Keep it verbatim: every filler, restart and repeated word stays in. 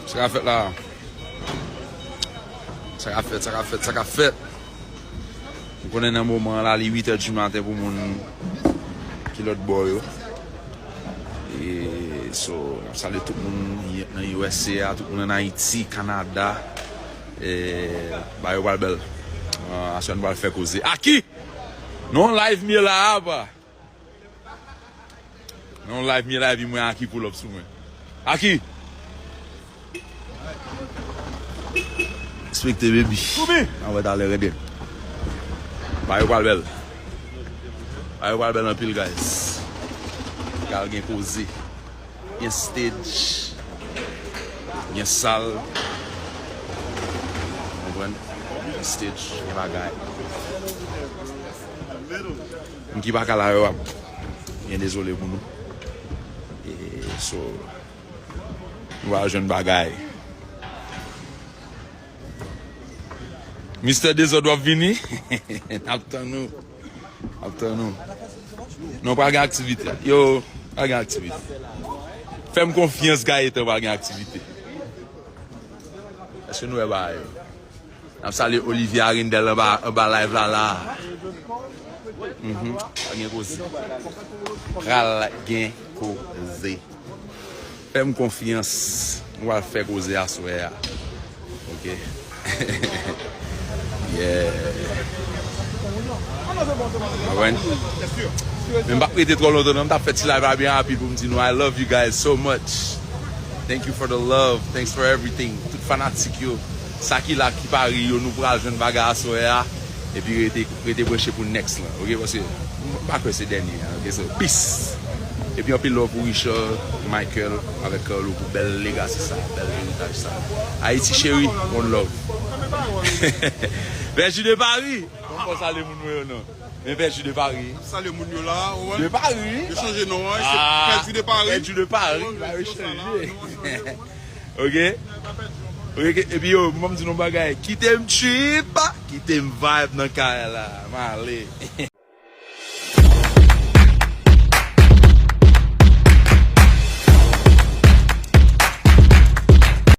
Sa k ap fèt la? Sa k ap fèt, sa k ap fèt, sa k ap fèt? Ou konnen nan moman an la, li uit è di maten pou moun ki lòt bò yo. E, so, n ap salye tout moun nan U S A, tout moun ann Ayiti, Kanada. E, bagay yo pral bèl. Ah, aswè nou pral fè koze. Aki! Non, live m ye la, apa. Non, live m ye la, epi mwen Aki pull up sou mwen. Aki! Respekte, baby. N a wè talè, rete. Bagay yo pral bèl. Bagay yo pral bèl anpil, guys. Pral gen koze. Gen stage. Gen sal. Konprann? Gen stage, gen bagay. Moun ki pa ka la yo ap byen dezole pou nou. E, so, nou va jwenn bagay. Mistè Dezòd, w ap vini? N ap tann ou. N ap tann ou. Non, pral gen aktivite. Yo, pral gen aktivite. Fè m konfyans, Gayetan, pral gen aktivite. Èske nou wè bagay yo? N ap salye Olivier Arindel anba, anba live la, la. Mhm. Pral gen koze. Pral gen koze. Fè m konfyans. Nou pral fè koze aswè a. Ok. Yeah. Konprann? Men m p ap rete twò lontan, non. M t ap fè ti live la byen rapid pou m di nou, I love you guys so much. Thank you for the love. Thanks for everything. Tout fanatik yo. Sa ki la, ki pa ri yo, nou pral jwenn bagay aswè a. Epi rete, rete branche pou next lan, ok? Paske m pa kwè se dènye an, ok? So, peace! Epi anpil love pou Richard, Michael, avèk Carlo pou bèl legacy sa, bèl eritaj sa. Ayiti cheri, one love. Vèji de Pari! Bon, bon, salye moun mwen yo, non. Men Vèji de Pari. Salye moun yo la, ou wè? De Pari. Yo chanje non an, se Ah, Pèdi de Pari. Pèdi de Pari. Ou wè, la, yo chanje. Ok? Ok, epi yo, mwen di nou bagay. Kite m trip, kite m vibe nan kay la. M ale.